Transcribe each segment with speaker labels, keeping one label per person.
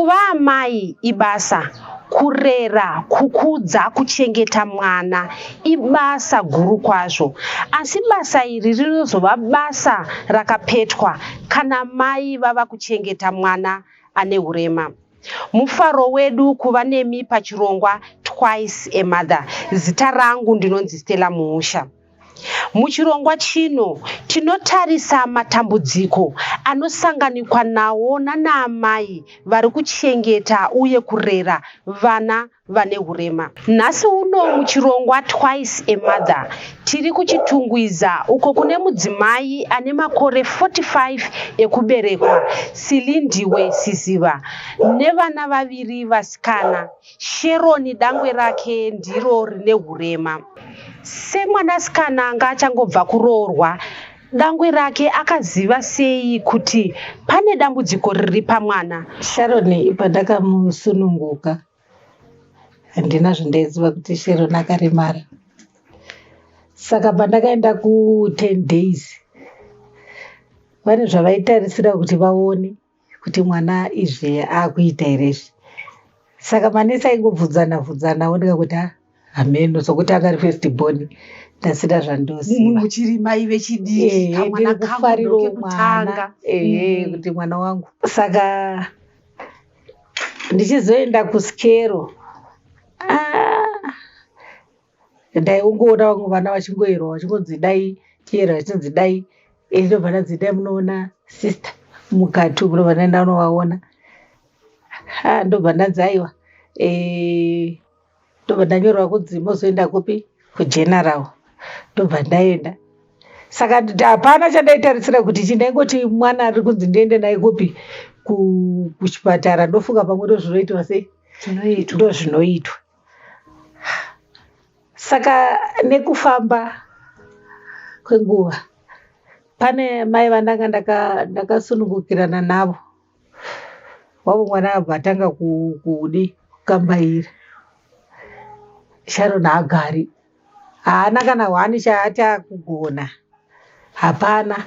Speaker 1: Kuva amai ibasa, kurera, kukudza, kuchengeta mwana ibasa guru kwazvo. Asi basa iri rinozova basa rakapetwa kana mai vava kuchengeta mwana ane hurema. Mufaro wedu kuva nemi pachirongwa Twice a Mother. Zita rangu ndinonzi Stella Muusha. Muchirongwa chino tinotarisa matambudziko anosanganikwa nawo nanaamai vari kuchengeta uye kurera vana vane hurema. Nhasi uno muchirongwa Twice a Mother tiri kuChitungwiza uko kune mudzimai ane makore 45 ekuberekwa, Silindiwe Siziba, nevana vaviri vasikana. Sharon dangwe rake ndiro rine hurema. Semwanasikana anga achangobva kuroorwa, dangwe rake akaziva sei kuti pane dambudziko riri pamwana?
Speaker 2: Sharon pandakamusununguka handina zvandaiziva kuti Sharon akaremara. Saka pandakaenda ku 10 days vane zvavaitarisira kuti vaone kuti mwana izvi akuita here izvi. Saka manesi aingobvunzana bvunzana oneka kuti hameno sokuti anga ari first born ndasina zvandoziva.
Speaker 1: Muchiri mai vechidiki, kamwana
Speaker 2: ndiri kufarirawo
Speaker 1: kangu ndokekutanga.
Speaker 2: mwana kuti mwana wangu. Saka ndichizoenda kusikero, ndaingoona vamwe vana vachingoerwa vachingonzi dai chiyerwa vachinzi dai, ini ndobva ndanzi dai munoona sister mukati umu, ndobva ndaenda kunovaona. Ndobva ndanzi aiwa, ndobva ndanyorerwa kunzi mozoenda kupi, kugeneral. Ndobva ndaenda. Saka hapana chandaitarisira kuti chii, ndaingoti mwana ari kunzi ndiende naye kupi, kuchipatara, ndofunga pamwe ndozvinoitwa sei, ndozvinoitwa. Saka nekufamba kwenguva pane mai vandanga ndakasunungukirana navo, wavo mwana abva atanga kudi kukambaira. Sharon haagari, haana kana hwani chaati akugona, hapana.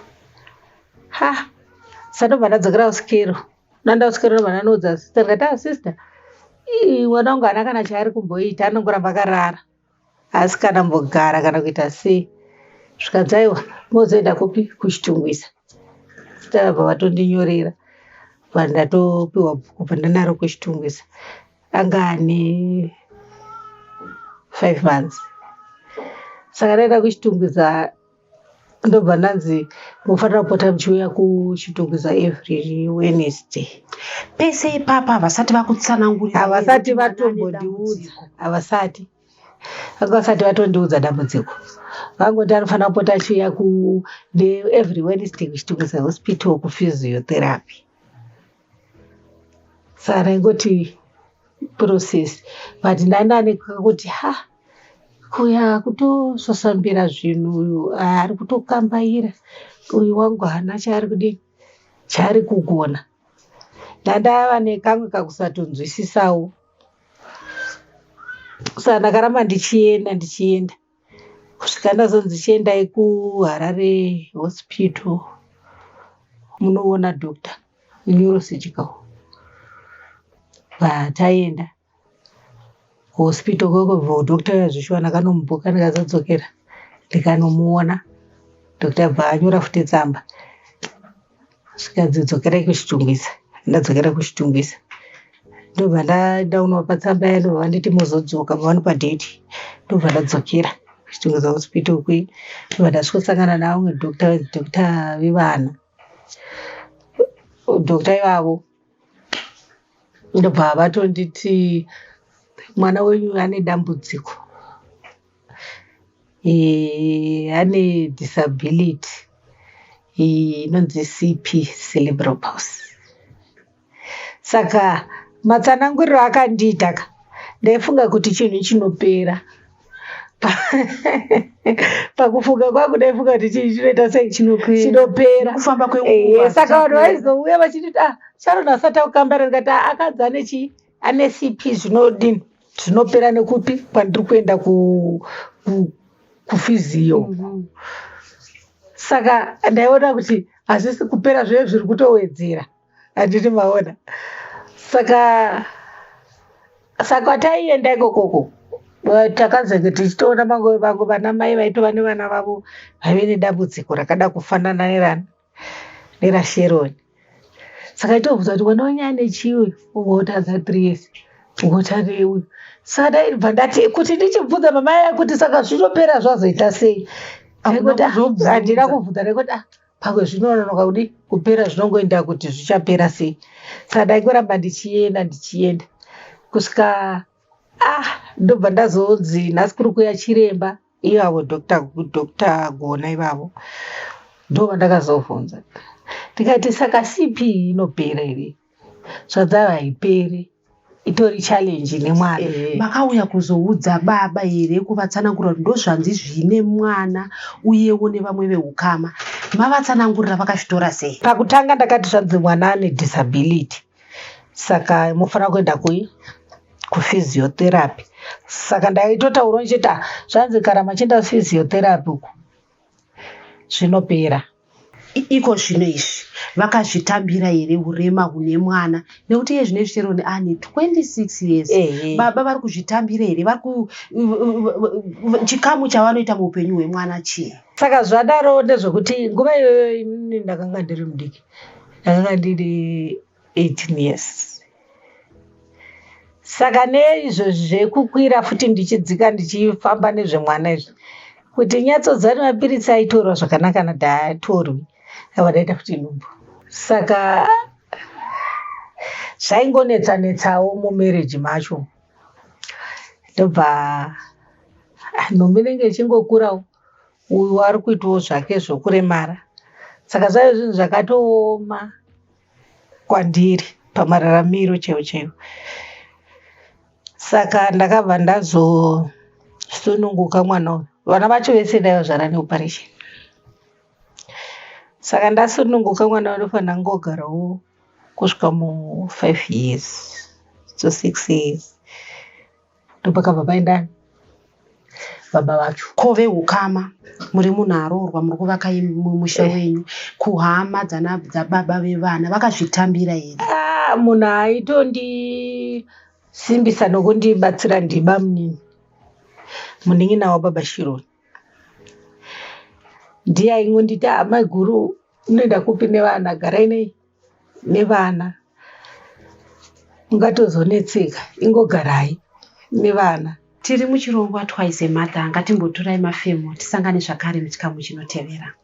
Speaker 2: Saka ndobva ndadzokera kusikero, ndaenda kusikero ndobva ndanoudza sister, ndikati sister, mwana wangu haana kana chaari kumboita, anongoramba akarara, haasi kana kumbogara kana kuita sei. Zvikanzi aiwa mozoenda kupi, kuChitungwiza. Sister vabva vatondinyorera, bva ndatopiwa bhuku bva ndanaro kuChitungwiza. Anga ane 5 months. Saka ndaenda kuChitungwiza ndobva ndanzi munofanira kupota muchiuya kuChitungwiza every Wednesday.
Speaker 1: Pese ipapa havasati vakutsanangurira
Speaker 2: Havasati
Speaker 1: kuti mwana ane
Speaker 2: vatombondiudza,
Speaker 1: dambudziko.
Speaker 2: havasati. Vanga vasati vatondiudza dambudziko. Vangoti anofanira kupota achiuya every Wednesday kuChitungwiza hospital kuphysiotherapy. Saka ndaingoti process, but ndanga kuti kuya kutosasambira zvinhu uyu ari kutokambaira, uyu wangu haana chaari kudini, chaari kugona. Ndandava nekamwe kakusatonzwisisawo. Saka ndakaramba ndichienda ndichienda kusvika ndazonzi chiendai kuHarare hospital munoona doctor neurosurgical. Taenda kuhospital ikoko, doctor uya zvishuwa ndakanomubhuka ndikazodzokera ndikanomuona. Doctor abva anyora futi tsamba zvikanzi dzokerai kuChitungwiza. Ndadzokera kuChitungwiza ndobva ndaenda kunovapa tsamba iya, ndobva vanditi mozodzoka, bva vandipa date, ndobva ndadzokera kuChitungwiza hospital kuya, ndobva ndasvikosangana navamwe doctor vainzi doctor vevana. Doctor ivavo ndobva vatonditi mwana wenyu ane dambudziko, ane disability inonzi CP, cerebral palsy. Saka matsananguriro akandiita ka, ndaifunga kuti chinhu chinopera. Pakufunga kwangu ndaifunga kuti chinhu chinoita sei, chinopera
Speaker 1: Nekufamba kwenguva.
Speaker 2: Saka vanhu vaizouya vachinditi Sharon asati akukambara, ndikati akadzi ane chii, ane CP, zvinodini, zvinopera nekupi kwandiri kuenda kuphysio. Saka ndaiona kuti hazvisi kupera, zvive zviri kutowedzera, handiti maona. Saka saka taienda ikokoko takazenge tichitoona vamwe vamwe vana mai vaitova nevana vavo vaive nedambudziko rakada kufanana nerani neraSharon. Saka aitobvunza kuti mwana wenyu ane chii uyu umwe woti anza 3 years, umwe woti ane uyu. Saka ndaibva ndati kuti ndichibvunza mama aya kuti saka zvinopera zvazoita sei?
Speaker 1: Hakuna
Speaker 2: Ndaingoti, "Ah,
Speaker 1: kuzobvunza.
Speaker 2: Handina kubvunza, ndaingoti ah, pamwe zvinononoka kudi kupera, zvinongoenda kuti zvichapera sei. Saka ndaingoramba ndichienda ndichienda kusvika ah, ndobva ndazonzi nhasi kuri kuuya chiremba ivavo Dr Gona ivavo. Ndo vandakazobvunza ndikati saka CP inopera here? Zvanzi haiperi, itori challenge nemwana.
Speaker 1: Makauya kuzoudza baba here kuvatsanangurira kuti ndozvanzi zvine mwana uyewo nevamwe veukama? Mavatsanangurira vakazvitora sei?
Speaker 2: Pakutanga ndakati zvanzi mwana ane disability, saka mufanira kuenda kui kuphysiotherapy. Saka ndaitotaurawo ndichiti "Ah, zvanzi kana machienda physiotherapy uku zvinopera."
Speaker 1: Iko zvino izvi vakazvitambira here urema hune mwana? Nekuti iye zvino izvi Sharon ane 26 years. Baba vari kuzvitambira here? Vari ku chikamu chavanoita muupenyu hwemwana chii?
Speaker 2: Saka zvadaro ndezvekuti nguva iyoyo inini ndakanga ndiri mudiki, ndakanga ndiri 18 years. Saka neizvozvi zvekukwira futi ndichidzika ndichifamba nezvemwana izvi, kuti nyatsoziva kuti mapiritsi aitorwa zvakanaka kana kuti haatorwi, ndabva ndaita futi nhumbu. Saka zvaingonetsa netsawo mumarriage macho. Ndobva nhumbu inenge ichingokurawo, uyu ari kuitawo zvake zvokuremara. Saka zvaive zvinhu zvakatooma kwandiri pamararamiro chaiwo chaiwo. Saka ndakabva ndazosununguka mwana uyu. Vana vacho vese ndaivazvara neoperation. Saka ndasununguka mwana uyu ndofanira kungogarawo kusvika mu5 years to 6 years. Ndopakabva paenda baba vacho.
Speaker 1: Ko veukama, muri munhu aroorwa, muri kuvaka musha wenyu, kuhama dzababa vevana vakazvitambira here?
Speaker 2: Ah, munhu aitondisimbisa nokundibatsira ndibamunini, munin'ina wababa Shironi. Ndiye aingonditi, "Ah, maiguru unoenda kupi nevana? Garai nei nevana, ungatozonetseka, ingogarai nevana."
Speaker 1: Tiri muchirongwa Twice a Mother. Ngatimbotorai mafemo, tisangane zvakare muchikamu chinotevera.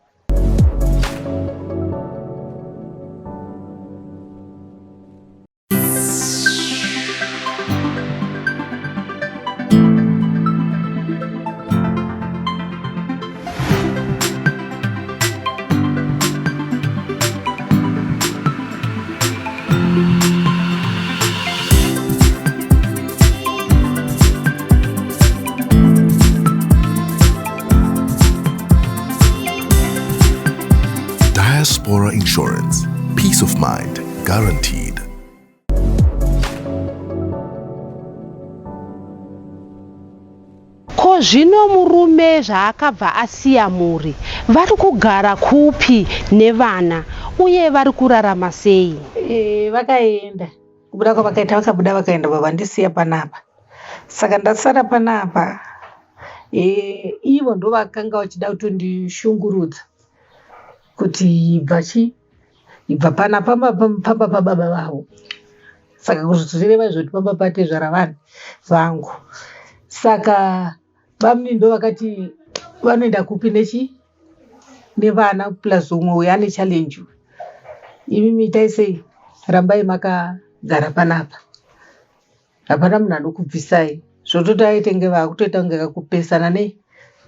Speaker 3: Diaspora Insurance. Peace of mind guaranteed.
Speaker 1: Ko zvino murume zvaakabva asiya mhuri, vari kugara kupi nevana uye vari kurarama sei?
Speaker 2: Vakaenda kubuda kwavakaita, vakabuda vakaenda, vandisiya panapa. Saka ndasara panapa. Ivo ndo vakanga vachida kutondishungurudza kuti ibva chi ibva panapa pamba pababa vavo. Saka zvireva izvo kuti pamba patezvara vanhu vangu. Saka bamunini ndo vakati vanoenda kupi nechi nevana, plus umwe uyu ane challenge uyu. Imimi itai sei, rambai makagara panapa, hapana munhu anokubvisai. Zvototi aitenge vakutoita kunge kakupesana nei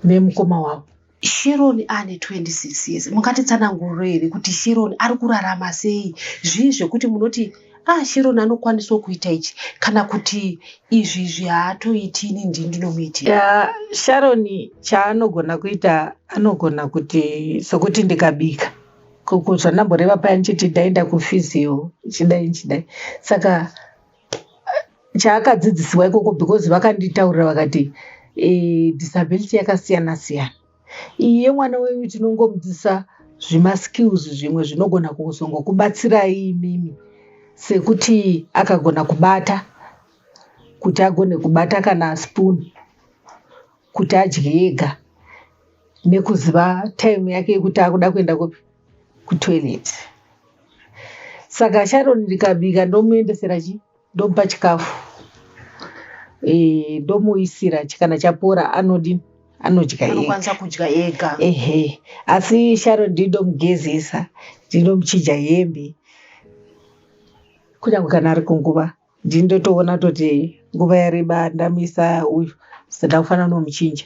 Speaker 2: nemukoma wavo.
Speaker 1: Sharon ane 26 years. Mungatitsanangurire here kuti Sharon ari kurarama sei? Zvii zvekuti munoti, ah, Sharon anokwanisawo kuita ichi, kana kuti izvi izvi haatoiti, ini ndini ndinomuitira?
Speaker 2: Ya, Sharon chaanogona kuita, anogona kuti sokuti ndikabika koko zvandamboreva paya ndichiti ndaenda kuphysio chidai chidai. Saka chaakadzidzisiwa ikoko, because vakanditaurira vakati disability yakasiyana siyana, iyi yemwana wenyu tinongomudzidzisa zvimaskills zvimwe zvinogona kuzongokubatsirai imimi. Sekuti akagona kubata, kuti agone kubata kana spoon kuti adye ega, nekuziva time yake yekuti akuda kuenda kupi, kutoilet. Saka Sharon ndikabika ndomuendesera chi, ndomupa chikafu, ndomuisira kana chapora anodini, anodya ega.
Speaker 1: Anokwanisa kudya ega.
Speaker 2: Ehe, asi Sharon ndindomugezesa, ndinomuchinja hembe, kunyange kana ari kunguva ndindotoona toti nguva yareba ndamisa uyu, ndakufanira kunomuchinja.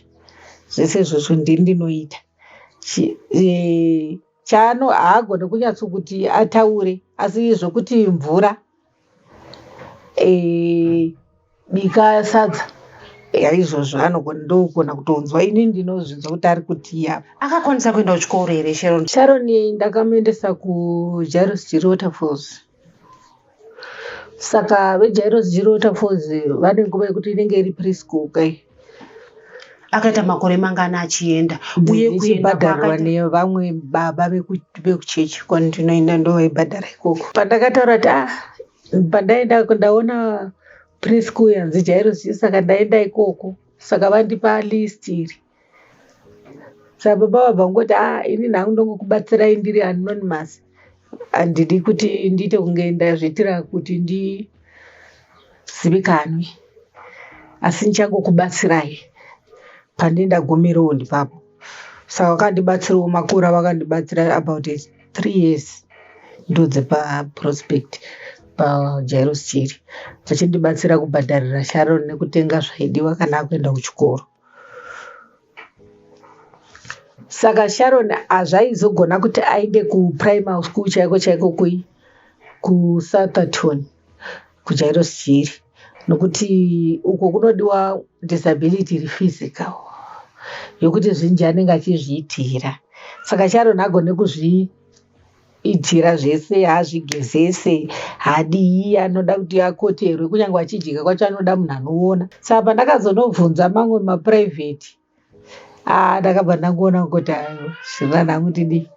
Speaker 2: Zvese izvozvo ndini ndinoita. Chaano haagoni kunyatso kuti ataure, asi zvokuti mvura, bika sadza, izvozvo anogona, ndogona kutonzwa ini ndinozvinzwa kuti ari kutii apa.
Speaker 1: Akakwanisa kuenda kuchikoro here Sharon?
Speaker 2: Sharon ndakamuendesa kuJairos Jiri Waterfalls. Saka veJairos Jiri Waterfalls vane nguva yekuti inenge iri preschool kai.
Speaker 1: Akaita makore mangani achienda? Uye kuenda
Speaker 2: Ndichibhadharwa
Speaker 1: kwaakaita
Speaker 2: nevamwe baba vekuchechi kwandinoenda, ndovaibhadhara ikoko. Pandakataura kuti pandaenda ndaona preschool yanzi Jairos Jiri, saka ndaenda ikoko, saka vandipa list iri. Saka baba vabva vangoti, ini hangu ndongokubatsirai ndiri anonymous, handidi kuti ndiite kunge ndazviitira kuti ndizivikanwe, asi ndichangokubatsirai pandindagumirewo ndipapo. Saka vakandibatsirawo makore avakandibatsira about 3 years, ndodzepaProspect paJairos Jiri, vachindibatsira kubhadharira Sharon nekutenga zvaidiwa kana akuenda kuchikoro. Saka Sharon hazvaizogona kuti aende kuprimary school chaiko chaiko kui kuSoutherton kuJairos Jiri, nokuti uko kunodiwa disability iri physical yokuti zvinji anenge achizviitira. Saka Sharon agone kuzviitira zvese, haazvigezese, hadii, anoda kuti akoterwe, kunyange achidya kwacho anoda munhu anoona. Saka pandakazonobvunza mamwe maprivate, ndakabva ndangoona kuti zvina nhangu ndidi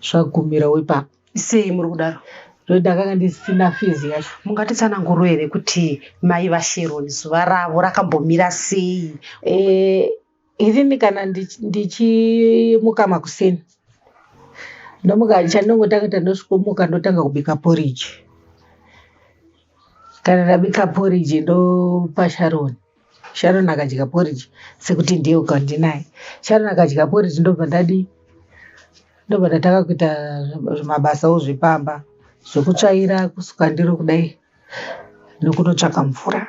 Speaker 2: zvagumirawo ipapo.
Speaker 1: Sei muri kudaro?
Speaker 2: Ndokuti ndakanga ndisina fees yacho.
Speaker 1: Mungatitsananguriro here kuti mai vaSharon zuva ravo rakambomira sei?
Speaker 2: Inini kana ndichimuka makuseni, ndomuka, chandinongotanga kuita ndosvikomuka ndotanga kubika porridge. Kana ndabika porridge ndopa Sharon. Sharon akadya porridge sekuti ndiye ukandinaye. Sharon akadya porridge ndobva ndadii, ndobva ndatanga kuita zvimabasawo zvepamba, zvekutsvaira, kusuka ndiro kudai, nekunotsvaka mvura.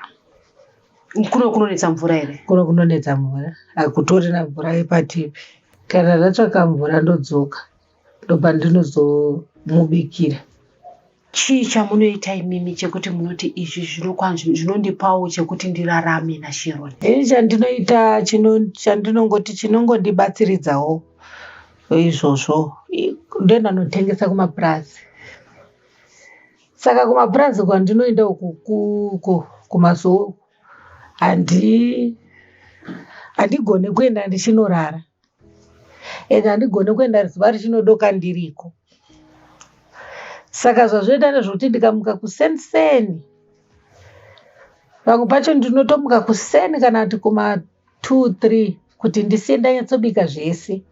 Speaker 1: Kuno kunonetsa mvura here?
Speaker 2: Kuno kunonetsa mvura, hakutorina mvura yepatipi. Kana ndatsvaka mvura ndodzoka, ndobva ndinozomubikira.
Speaker 1: Chii chamunoita imimi chekuti munoti izvi zvinondipawo chekuti ndirarame naSharon?
Speaker 2: Ini chandinoita, chandinongoti chinongondibatsiridzawo izvozvo, ndoenda notengesa kumapurazi. Saka kumapurazi kwandinoenda uku kumasowe handigoni kuenda ndichinorara, ende handigoni kuenda zuva richinodoka ndiriko. Saka zvazvoita ndezvekuti ndikamuka kuseni seni, pamwe pacho ndinotomuka kuseni kana kuti kuma 2 3 kuti ndisiye ndanyatsobika zvese,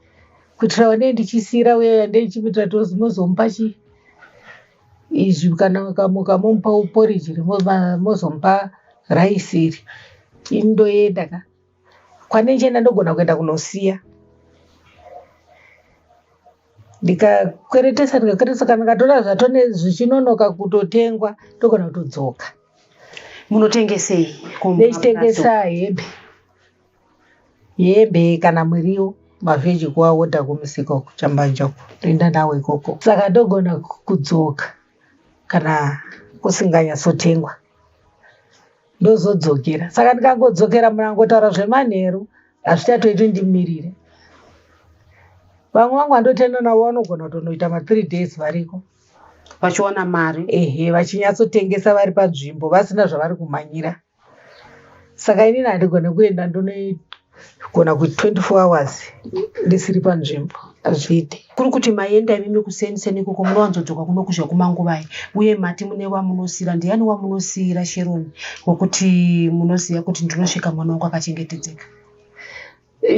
Speaker 2: kuitira vanee ndichisiyira uya ndichimuitira kuti mozomupa chi izvi, kana mukamuka momupa porridge iri, mozomupa raisi iri. Ini ndoenda ka kwandichienda, ndogona kuenda kunosiya, ndikakweretesa, ndikakweretesa, kana ndikatora zvatone zvichinonoka kutotengwa, ndogona kutodzoka.
Speaker 1: Munotengesei?
Speaker 2: Ndichitengesa hembe, hembe kana muriwo, mavheji kuaodha kumusika uku Chambanja uku, ndoenda nawo ikoko. Saka ndogona kudzoka kana kusinganyatsotengwa, ndozodzokera. Saka ndikangodzokera munangotaura zvemanheru, hazvichatoiti ndimirire. Vamwe vangu vandotenda navo vanogona kutonoita ma3 days variko
Speaker 1: vachiwana mari.
Speaker 2: Ehe, vachinyatsotengesa vari panzvimbo vasina zvavari kumhanyira. Saka inini handigoni kuenda. Kugona ku 24 hours ndisiri panzvimbo hazviite.
Speaker 1: Kuri kuti maenda imimi kuseni seni ikoko munowanzodzoka kuno kuzha kumanguvai uye mati mune wamunosiira ndiani wamunosiira Sharon wekuti munoziva kuti ndinosvika mwana wangu akachengetedzeka?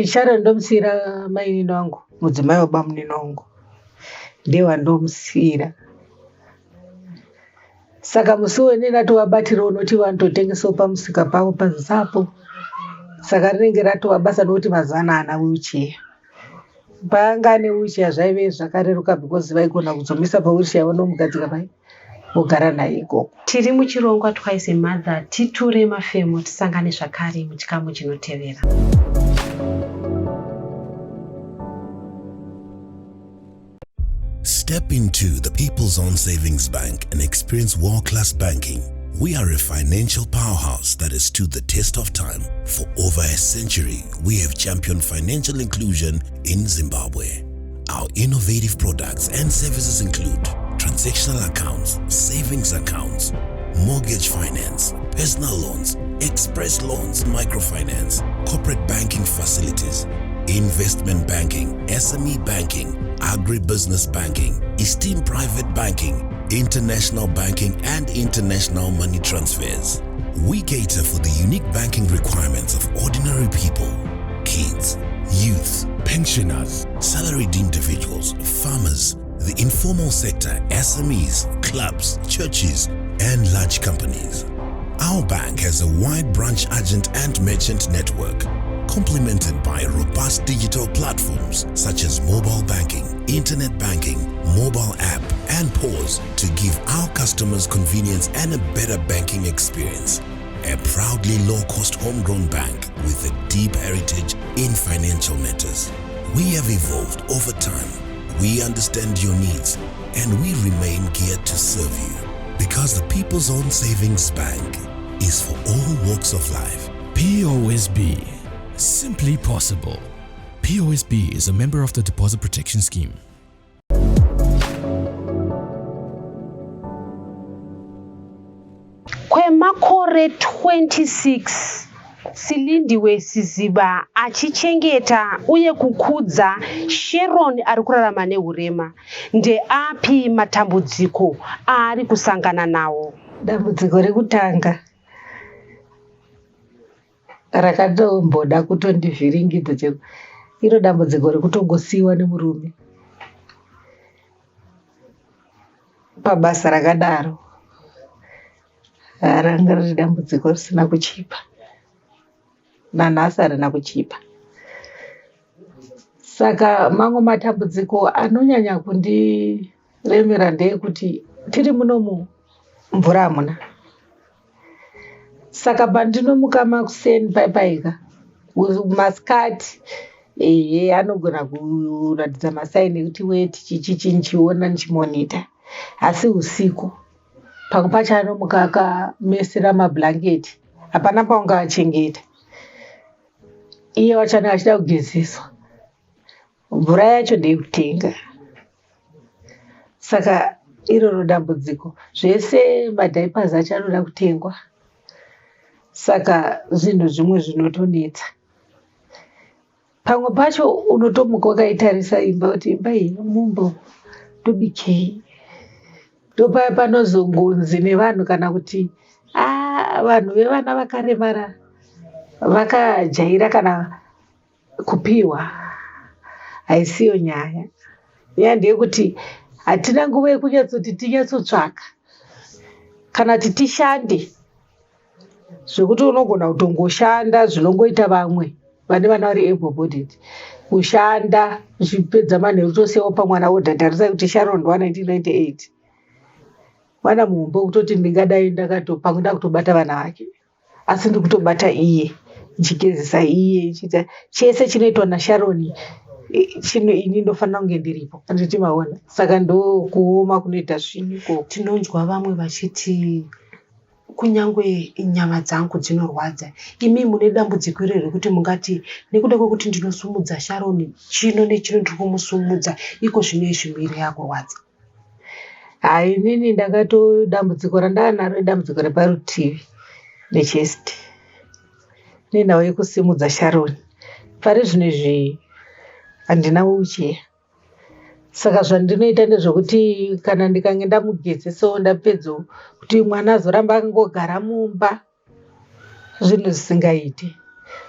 Speaker 2: Sharon ndomusiira mainini wangu, mudzimai wabamunini wangu ndiye wandomusiira. Saka musi uyu ndatovabatira unoti vanototengesawo pamusika pavo paZapo. Saka rinenge ratova basa nokuti mazuva ano haana wheelchair. Paanga ane wheelchair zvaive zvakareruka because vaigona kuzomisa pawheelchair vonomugadzika pai vogara naye ikoko.
Speaker 1: Tiri muchirongwa Twice a Mother, titure mafemo tisangane zvakare muchikamu chinotevera.
Speaker 3: Step into the People's Own Savings Bank and experience world-class banking. We are a financial powerhouse that has stood the test of time. For over a century, we have championed financial inclusion in Zimbabwe. Our innovative products and services include transactional accounts, savings accounts, mortgage finance, personal loans, express loans, microfinance, corporate banking facilities, investment banking, SME banking, agribusiness banking, esteem private banking, international banking, and international money transfers. We cater for the unique banking requirements of ordinary people, kids, youth, pensioners, salaried individuals, farmers, the informal sector, SMEs, clubs, churches, and large companies. Our bank has a wide branch agent and merchant network, complemented by robust digital platforms such as mobile banking, internet banking, mobile app, and POS to give our customers convenience and a better banking experience. A proudly low-cost homegrown bank with a deep heritage in financial matters. We have evolved over time. We understand your needs and we remain geared to serve you because the People's Own Savings Bank is for all walks of life.
Speaker 4: POSB. Simply possible. POSB is a member of the Deposit Protection Scheme.
Speaker 1: Kwemakore 26 Silindiwe Siziba achichengeta uye kukudza Sharon ari kurarama nehurema. Ndeapi matambudziko aari kusangana nawo?
Speaker 2: Dambudziko rekutanga rakatomboda kutondivhiringidza chero iro dambudziko rekutongosiiwa nemurume pabasa rakadaro ranga riri dambudziko risina kuchipa nanhasi harina kuchipa. Saka mamwe matambudziko anonyanya kundiremera ndeyekuti tiri munomu mvura hamuna. Saka pandinomuka makuseni paipaika masikati ehe anogona kuratidza masaini ekuti weti chichi ndichiona ndichimonita. Asi usiku pamwe pacho anomuka akamesera mabhurangeti hapana paungaachengeta. Iye wacho anenge achida kugezeswa. Mvura yacho ndeyekutenga. Saka iroro dambudziko. Zvese madhaipasi acho anoda kutengwa. Saka zvinhu zvimwe zvinotonetsa. Pamwe pacho unotomuka wakaitarisa imba kuti imba iyi mumba ndobikei. Ndopaya panozongonzi nevanhu kana kuti vanhu vevana vakaremara vakajaira kana kupiwa. Haisiyo nyaya. Nyaya ndeyekuti hatina nguva yekunyatsoti tinyatsotsvaka kana kuti tishande zvekuti unogona kutongoshanda zvinongoita vamwe vane vana vari able bodied kushanda uchipedza manheru tosiyawo pamwana wodhadharisa kuti Sharon wa 1998 mwana muhombe wekutoti ndingadai pamwe ndakutobata vana vake asi ndikutobata iye ndichigezesa iye ndichiita chese chinoitwa naSharon chino ini ndofanira kunge ndiripo handiti maona. Saka ndokuoma kunoita zvinhu ikoko.
Speaker 1: Tinonzwa vamwe vachiti kunyangwe nyama dzangu dzinorwadza. Imi mune dambudziko iro rekuti mungati nekuda kwekuti ndinosumudza Sharon chino nechino ndiri kumusumudza iko zvino izvi miviri yakurwadza.
Speaker 2: Hai inini ndakato dambudziko randanaro idambudziko reparutivi nechest nenhau yekusimudza Sharon. Pari zvino izvi handina wheelchair. Saka zvandinoita ndezvekuti kana ndikange ndamugezesawo ndapedzawo kuti mwana azoramba akangogara mumba zvinhu zvisingaiti.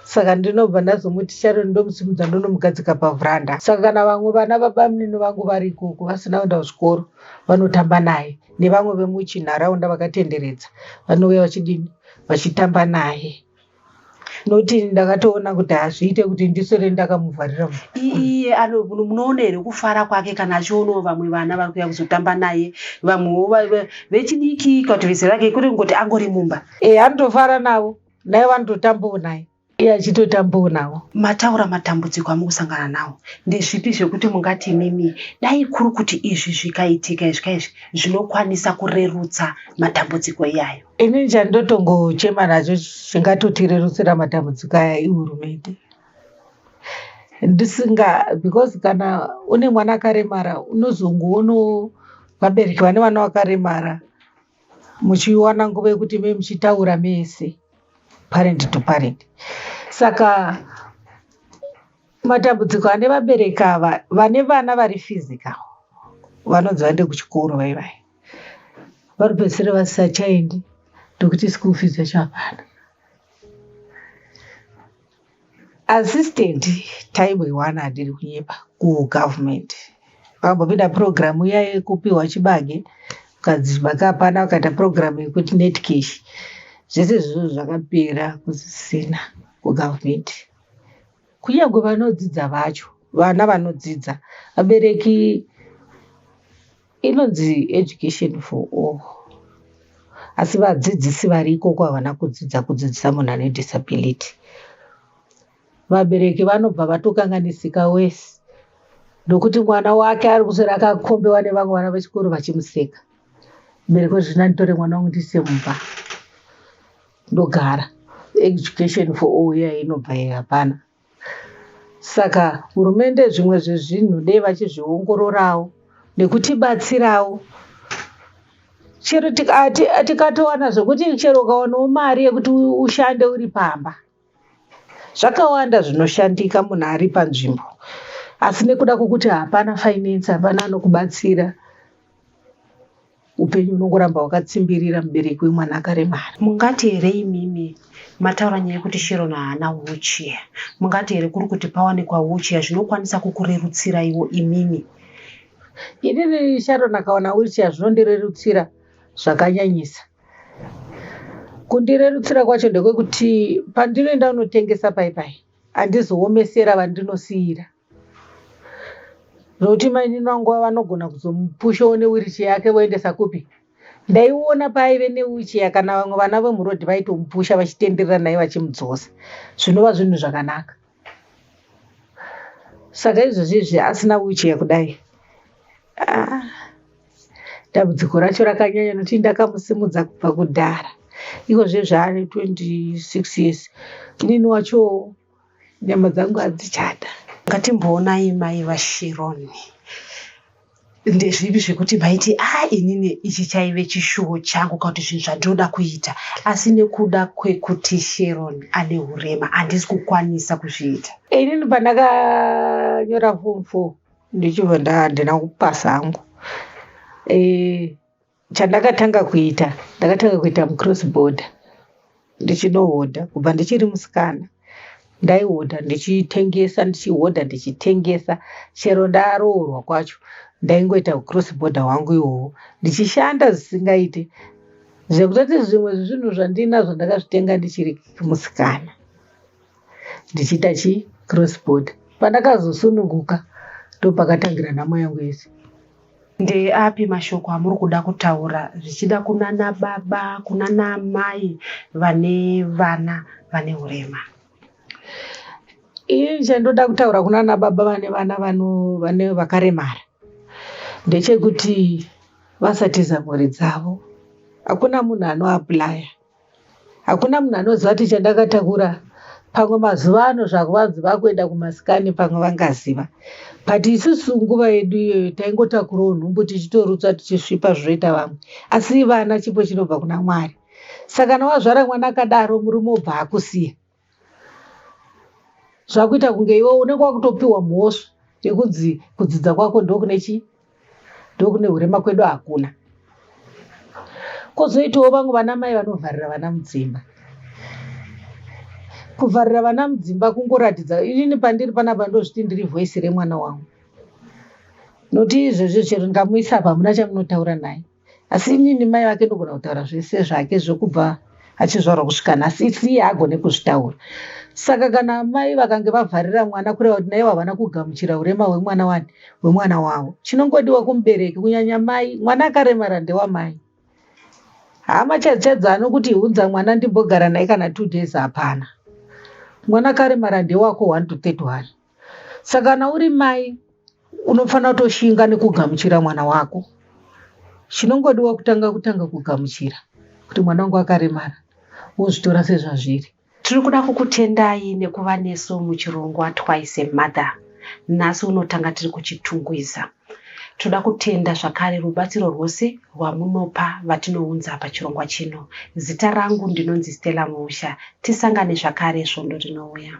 Speaker 2: Saka ndinobva ndazomuti Sharon ndomusimudza ndonomugadzika pavhuranda. Saka kana vamwe vana vabamunini vangu vari ikoko vasina kuenda kuzvikoro vanotamba naye nevamwe vemuchinharaunda vakatenderedza vanouya vachidini vachitamba naye. Nokuti ndakatoona kuti hazviite kuti ndiswere ndakamuvharira.
Speaker 1: Iye munoona here kufara kwake kana achionawo vamwe vana vari kuuya kuzotamba naye, vamwewo vechidiki kana kuti vezera rake, kwete kungoti angori mumba?
Speaker 2: Eh, anotofara navo, naye vanototambawo naye. Iye achitotambawo navo.
Speaker 1: Mataura matambudziko amukusangana nawo, ndezvipi zvekuti mungati imimi dai kuri kuti izvi zvikaitika izvi kaizvi zvinokwanisa kurerutsa matambudziko iyayo?
Speaker 2: Ini chandotongochema nacho chingatotirerutsira matambudziko aya ihurumende. Ndisinga because kana une mwana akaremara unozongoonawo vabereki vane vana vakaremara muchiwana nguva yekuti me muchitaura mese parent to parent. Saka matambudziko ane vabereki ava vane vana vari physical vanonzi vaende kuchikoro vai vai vanopedzisira vasisachaendi nekuti school fees yacho hapana. Assistant taimboiwana handiri kunyepa kugovernment. Vakambopinda purogiramu iya yekupiwa chibage ukanzi chibage hapana vakaita purogiramu yekuti net cash. Zvese izvozvo zvakapera kusisina kugovernment. Kunyange vanodzidza vacho vana vanodzidza vabereki inonzi education for all asi vadzidzisi vari ikoko havana kudzidza kudzidzisa munhu ane disability. Vabereki vanobva vatokanganisika wese nokuti mwana wake ari kuswera akakombewa nevamwe vana vechikoro vachimuseka. Mubereki woti zvino nditore mwana wangu ndiise mumba ndogara. Education for all iya inobva iyi hapana. Saka hurumende zvimwe zvezvinhu dei vachizviongororawo nekutibatsirawo. Chero tikatowana zvekuti chero ukawanawo mari yekuti ushande uri pamba. Zvakawanda zvinoshandika munhu ari panzvimbo. Asi nekuda kwekuti hapana finance, hapana anokubatsira, upenyu unongoramba wakatsimbirira mubereki wemwana akaremara.
Speaker 1: Mungati here imimi mataura nyaya yekuti Sharon haana wheelchair, mungati here kuri kuti pawanikwa wheelchair zvinokwanisa kukurerutsiraiwo imimi?
Speaker 2: Inini Sharon akawana wheelchair zvinondirerutsira zvakanyanyisa. Kundirerutsira kwacho ndekwekuti pandinoenda kunotengesa pai pai handizoomesera vandinosiyira. Nokuti mainini vangu vanogona kuzomupushawo newheelchair yake voendesa kupi. Ndaiona paaive newheelchair kana vamwe vana vemurodhi vaitomupusha vachitenderera naye vachimudzosa. Zvinova zvinhu zvakanaka. Saka izvozvi izvi asina wheelchair kudai. Ah, dambudziko racho rakanyanya nokuti ndakamusimudza kubva kudhara. Iko zvezvi ane 26 years. Inini wacho nyama dzangu hadzichada.
Speaker 1: Ngatimboonai mai vaSharon. Ndezvipi zvekuti maiti a inini ichi chaive chishuwo changu kana kuti zvinhu zvandinoda kuita asi nekuda kwekuti Sharon ane urema handisi kukwanisa kuzviita?
Speaker 2: Inini pandakanyora form 4 ndichibva handina kupasa hangu. Chandakatanga kuita ndakatanga kuita mucross border ndichinohodha kubva ndichiri musikana. Ndaihodha ndichitengesa ndichihodha ndichitengesa chero ndaroorwa kwacho ndaingoita cross border hwangu ihwohwo ndichishanda zvisingaite. Zvekutoti zvimwe zvezvinhu zvandinazvo ndakazvitenga ndichiri musikana ndichiita chi cross border. Pandakazosununguka ndopakatangira nhamo yangu yese.
Speaker 1: Ndeapi mashoko amuri kuda kutaura zvichida kunana baba kunana mai vane vana vane urema?
Speaker 2: Ini chandoda kutaura kunana baba vane vana vane vakaremara ndechekuti vasatiza mhuri dzavo. Hakuna munhu anoapulaya. Hakuna munhu anoziva kuti chandakatakura pamwe mazuva ano zvakuvanzi vakuenda kumasikani pamwe vangaziva. But isusu nguva yedu iyoyo taingotakurawo nhumbu tichitorutsa tichisvipa zvinoita vamwe. Asi vana chipo chinobva kuna Mwari. Saka kana wazvara mwana akadaro murume obva akusiya. Zvakuita kunge iwe unenge wakutopiwa mhosva yekunzi kudzidza kwako ndokune chii, ndokune hurema, kwedu hakuna. Kwozoitawo vamwe vana mai vanovharira vana mudzimba. Kuvharira vana mudzimba kungoratidza inini pandiri panapa ndozviti ndiri voice remwana wangu. Nokuti izvezvi chero ndikamuisa apa hamuna chamunotaura naye. Asi inini mai vake ndogona kutaura zvese zvake zvekubva achizvarwa kusvika nhasi, isi iye haagone kuzvitaura. Saka kana mai vakange vavharira mwana kureva kuti naivo havana kugamuchira urema hwemwana wani hwemwana wavo. Chinongodiwa kumubereki kunyanya mai, mwana akaremara ndewamai. Hama chaidzo chaidzo anokuti hunza mwana ndimbogara naye kana 2 days hapana. Mwana akaremara ndewako 1 to 31. Saka kana uri mai unofanira kutoshinga nekugamuchira mwana wako. Chinongodiwa kutanga kutanga kugamuchira kuti mwana wangu akaremara, wozvitora sezvazviri.
Speaker 1: Tiri kuda kukutendai nekuva nesu muchirongwa Twice a Mother. Nhasi unotanga tiri kuChitungwiza. Toda kutenda zvakare rubatsiro rwose rwamunopa vatinounza pachirongwa chino. Zita rangu ndinonzi Stella Muusha. Tisangane zvakare svondo rinouya.